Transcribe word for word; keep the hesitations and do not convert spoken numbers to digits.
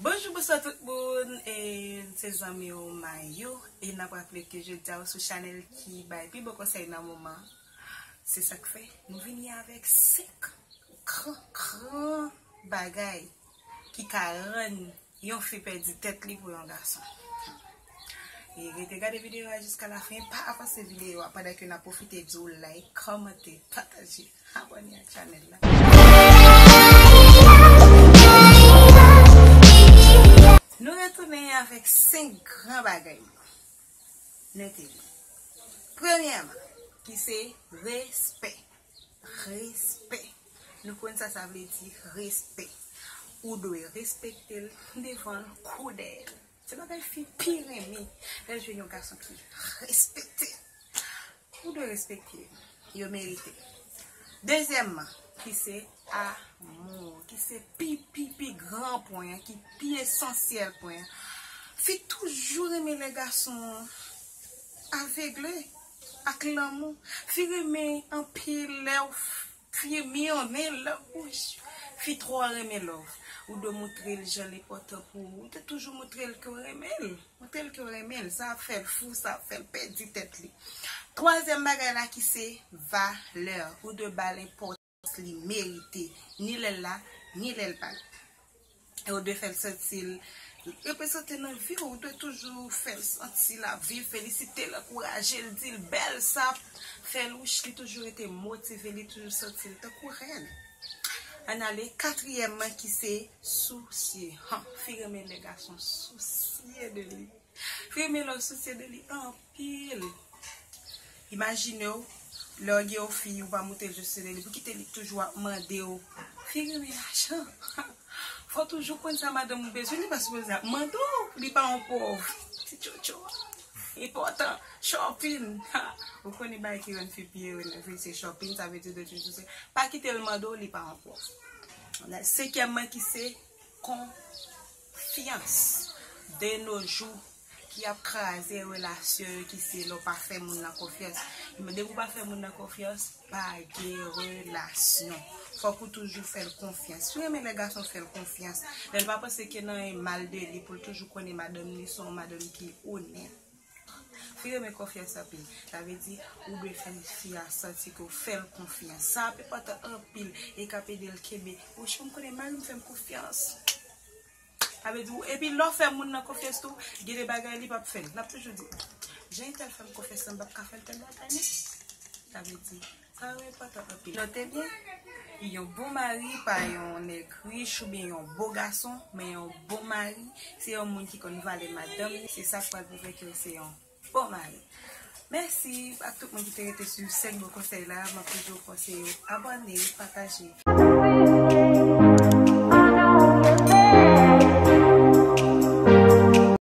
Bonjou, bonswa tout moun, e se zanmi w Mayou, e n ap raple ke jodi a w sou chanèl ki bay pi bon konsèy nan moman. Se sa k fè nou vini avèk senk gran, gran bagay ki ka rann yon fi pèdi tèt li pou yon gason. E rete gade videyo a jiska lafen, pa avanse videyo a pandan ke n ap pwofite di w like, kòmante, pataje, abòne ak chanèl la. Nou retounen avèk senk gran bagay. Note li. Premyèman, ki se respè. Respè. Nou konn sa sa vle di, respè. Ou dwe respekte l devan l kou dèyè l. Se bagay fi pi renmen lè l jwenn yon gason ki respekte l. Ou dwe respekte l. Yo merite l. Dezyèmman, ki se amou, ki se pi, pi, pi gran pwen an, ki pi esansyèl pwen an. Fi toujou renmen lè gason an avegle ak lanmou. Fi renmen anpil lè w fi miyonnen l nan bouch. Fi twò renmen love. Ou dwe montre l jan l enpòtan pou ou. Ou te toujou montre l ke w renmen l. Montre l ke w renmen l. Sa ap fè l fou, sa ap fè l pèdi tèt li. Twazyèm bagay la ki se valè. Ou dwe ba l enpòtans li merite, ni lè l la, ni lè l pa la. E ou dwe fè l santi l reprezante nan vi w, ou dwe toujou fè l santi l ap viv, felisite l, ankouraje l, di l bèl, sa ap fè l, wi, li toujou rete motive, li toujou santi l tankou rèn. Ann ale, katriyèmman ki se sousye. Han, fi renmen lè gason sousye de li. Fi renmen lè w sousye de li anpil. Imajine w, lè w gen yon fi, ou pa montre l sousye de li, pou kite li toujou ap mande w. Fi renmen lajan. Fò w toujou konn sa madanm ou bezwen, li pa sipoze ap mande w, li pa yon pòv. Ti tchotcho. Enpòtan. Shopping. Ha. Ou konnen bagay ki rann fi pi ere nan vi se shopping, sa vle di w dwe toujou se. Pa kite l mande w, li pa yon pòv. Senkyèmman ki se konfyans. De nos jours, ki ap kraze relasyon yo, ki se lè w pa fè moun nan konfyans. Men depi w pa fè moun nan konfyans, pa gen relasyon. Fòk ou toujou fè l konfyans. Si w renmen lè gason fè l konfyans, lè l pa panse ke nan yon mal de li, pou l toujou konnen madanm li se yon madanm ki onèt. Fi renmen konfyans anpil. Sa vle di, ou dwe fè fi a santi ke w fè l konfyans. Sa ap enpòtan anpil e k ap ede l kenbe. Ou, m konnen mari m fè m konfyans. Sa vle di, epi lè w fè moun nan konfyans tou, gen de bagay li p ap fè l. L ap toujou di, jan entèl fè m konfyans lan, m p ap ka fè l tèl bagay, non. Sa vle di, sa yo enpòtan anpil. Note byen, yon bon mari pa yon nèg rich oubyen yon bo gason, men yon bon mari, se yon moun ki konn valè madanm li, se sa k pral pwouve ke l se yon bon mari. Mèsi ak tout moun ki te rete swiv senk bon konsèy la. M ap toujou konseye w abòne, pataje.